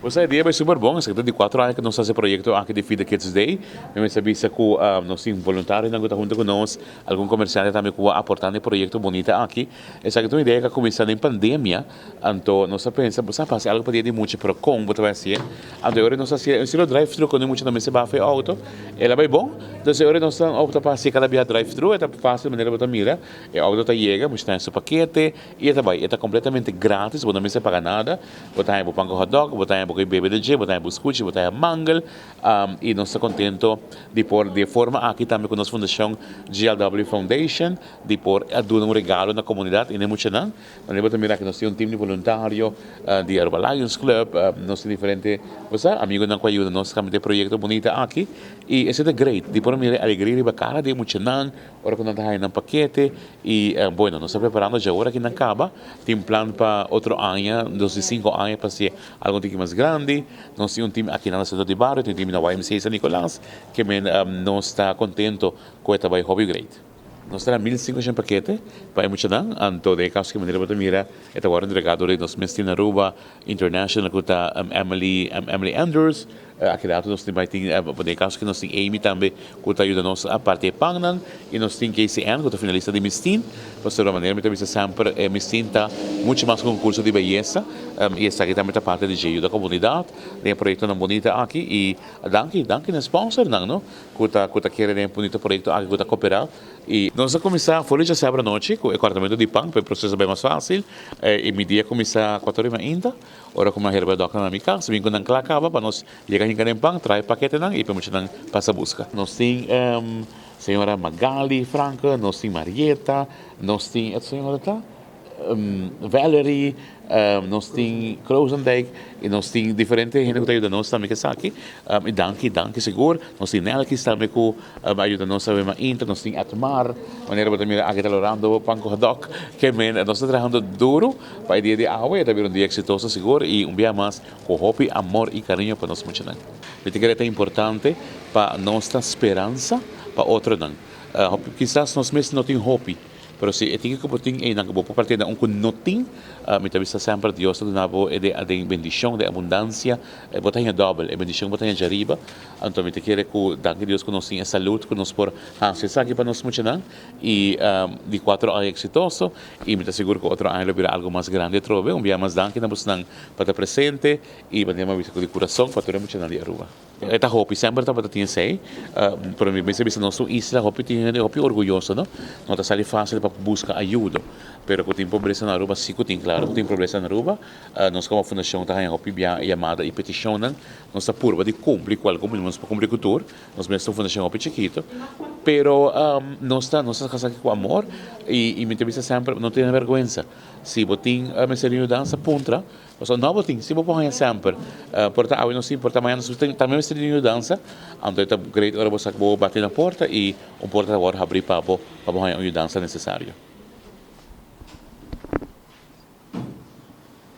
Bo sa e dia bai super bon, esaki ta di cuatro aña cu nos haci e proyecto aki di Feed the Kids Day. Mi mester bisa cu nos tin voluntarionan cu ta hunto cu nos, algun comerciante tambe cu a aporta na e proyecto bunita aki. Esaki ta un idea cu a cuminsa den pandemia, anto nos a pensa bo sa pa haci algo pa dia di mucha pero con bo ta bai hacié? Anto e ora nos a haci un estilo drive thru cu no mucha ta mester baha for e auto, el a bai bon. Entonces e ora nos a opta pa haci cada bia drive thru, e ta facil manera bo ta mira, e auto ta yega, mucha ta haña su pakete y e ta bai. E ta completamente gratis, bo no mester paga nada. Bo ta haña bo pan ku hotdog, bo ta haña bo koe bebe dje, bo ta haña bo skuchi, bo ta haña mangel. I nos ta kontento di por di e forma aki tambe ku nos fundashon GLW Foundation di por a duna un regalo na komunidat i na e muchanan. Manera bo ta mira aki nos tin un tim di voluntario di Aruba Lions Club, nos tin diferente bo sa amigonan ku a yuda nos tambe den e proyekto bunita aki. I esei ta great di por mira e alegria riba kara di e muchanan ora ku nan ta haña nan pakete. I bueno, nos ta preparando dje ora ki nan kaba. Tin plan pa otro aña, 2005 aña, pa hasi algo un tiki mas grandi. Nos tin un team aki na Centro di Bario, tin un team na YMCA San Nicolas, ke men nos ta contento ku e ta bai hopi great. Nos ta na 1500 pakete pa e muchanan, anto den e kaso ki manera bo ta mira e ta wòrdu entregá dor di nos mes team na Aruba International ku ta Emily Emily Andrews. Aki rato nos tin bai tin, den e kaso aki nos tin Amy tambe ku ta yuda nos a parti e pannan i nos tin KCN ku ta finalista di Miss Teen. Pasobra manera mi ta bisa semper e Miss Teen ta muchu mas ku un konkurso di beyesa i esaki tambe ta parti di dje yuda komunidat den e proyektonan bunita aki i danki danki na e sponsornan no ku ta ku ta kere den e bunita proyekto aki ku ta koperá i nos a kuminsá for di djasabra anochi ku e kòrtamentu di pan pa e proseso bai mas fásil i mi dia a kuminsá kuater ora mainta. Ora ku mi a herba dòkter na mi kas, bin ku nan kla kaba pa nos yega hinka den pan, trae paketenan i pa muchanan pasa buska. Nos tin señora Magali Franke, nos tin Marieta, nos tin, e otro señora ta? Valerie, nos tin Krozendijk i nos tin diferente hende ku ta yuda nos tambe ku esaki. I danki, danki sigur. Nos tin Nelkis tambe ku a yuda nos tambe mainta, nos tin Edmar, manera bo ta mira aki ta lorando pan ku hotdog. Ke men, nos ta trahando duru. Pa e dia di awe e ta bira un dia eksitoso sigur i un bia mas ku hopi amor i kariño pa nos muchanan. Mi ta kere ta importante pa nos ta speransa pa otronan. Kisas nos mes no tin hopi, pero si e tin ku bo tin einan ku bo por partida un ku no tin, mi ta bisa semper Dios ta duna bo e den bendishon, den abundansia, bo ta haña dòbel, e bendishon bo ta haña djariba. Anto mi ta kere ku danki Dios ku nos tin e salud ku nos por hasi esaki pa nos muchanan. I di cuatro aña exitoso y mi ta sigur cu otro aña lo bira algo mas grandi atrobe. Un bia mas danki na bosnan pa ta presente y manera mi a bisa cu di curason pa tur e muchanan di Aruba. E ta hopi, semper tabata tin esey, pero mi mester bisa nos un isla hopi tin hende hopi orguyoso no, no ta sali facil pa busca ayudo, pero cu tin pobresa na Aruba si cu tin, claro cu tin pobresa na Aruba, nos como fundacion ta haña hopi bia yamada y peticionnan, nos ta purba di cumpli cu algun, nos por cumpli cu tur. Nos mes ta un fundashon hopi chikito, pero nos ta nos ta hasi aki ku amor i i mi ta bisa semper no tene bèrgwensa. Si bo tin mester di yudansa puntra, pasobra no bo tin, si bo por haña semper. Por ta awe nos tin, por ta mañana nos tin, tambe mester di yudansa, anto e ta great ora bo sa ku bo bati na porta i un porta ta wòrdu habrí pa bo, pa bo haña un yudansa nesesario.